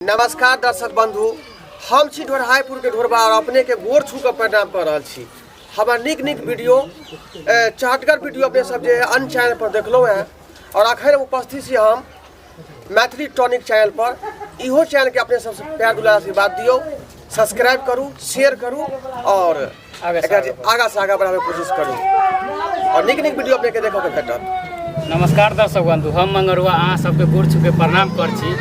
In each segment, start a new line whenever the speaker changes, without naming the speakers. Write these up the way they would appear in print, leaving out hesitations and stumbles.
नमस्कार दर्शक बंधु, हम छी ढोरहाईपुर के ढोरबा और अपने के गोर छू के प्रणाम कर रहल छी। हमर नीक नीक वीडियो, चहटगर वीडियो अपने सब जे अन्य चैनल पर देखलहुँ हैं और अखन उपस्थित छी हम मैथिली टॉनिक चैनल पर। इहो चैनल के अपने सबसे प्यार दुलार आशीर्वाद दियौ, सब्सक्राइब करू, शेयर करू और आगा से आगा बढ़ावे कोशिश करू और नीक नीक वीडियो अपने के देखऽ के भेटत।
नमस्कार दर्शक बंधु, हम मंगरुआ अहाँ सबके गोर छूके प्रणाम कर छी।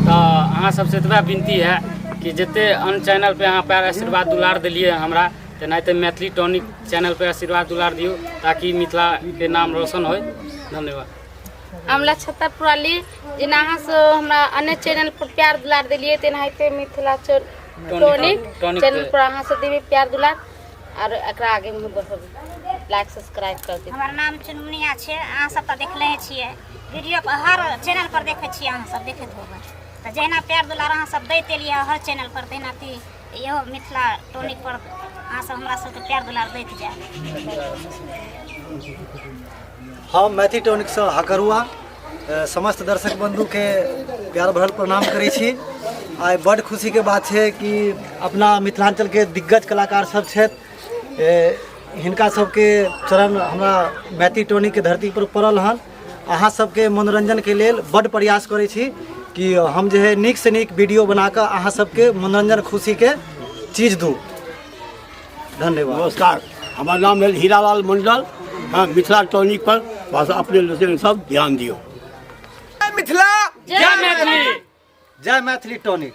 तऽ अहाँ सबसे एतबा विनती है कि जते अन्य चैनल पे अहाँ प्यार आशीर्वाद दुलार दिलिए हमरा, तेनाहिते मैथिली टॉनिक चैनल पे आशीर्वाद दुलार दियौ ताकि मिथिला के नाम रोशन होय। धन्यवाद।
हमरा छत्ता पुराली जेना अहाँ सब हमरा अन्य चैनल पर प्यार दुलार दिलिए तेनाहिते मिथिला टॉनिक चैनल पर अहाँ सब देबै प्यार दुलार और एकरा आगे मुँह बढ़ेबै, लाइक सब्सक्राइब कर देबै।
हमर नाम चुनमुनिया छै। अहाँ सब तऽ देखले छियै वीडियो पर, हर चैनल पर देखै छियै, अहाँ सब देखैत होबै। तऽ जहिना प्यार दुलार अहाँ सब दैत एलियै हर चैनल पर, तहिना इहो मिथिला टॉनिक पर अहाँ सब हमरा सबके प्यार दुलार दैत जायब।
हम मैथिली टॉनिकसँ हकरुआ समस्त दर्शक बंधुके प्यार भरल प्रणाम करै छी। आइ बड्ड खुशीके बात छै कि अपना मिथिलाञ्चलके दिग्गज कलाकार सब छथि, हिनका सबके चरण हमरा मैथिली टॉनिकके धरती पर पड़ल हन। अहाँ सबके मनोरञ्जनके लेल बड्ड प्रयास करै छी कि हम जे है नीकसँ नीक वीडियो बनाकऽ अहाँ सबके मनोरञ्जन खुशीके चीज दू। धन्यवाद।
नमस्कार, हमर नाम भेल हीरालाल मंडल। हाँ, मिथिला टॉनिक पर बस अपने लोकनि सब ध्यान दियौ।
जय मिथिला,
जय मैथिली,
जय मैथिली टॉनिक।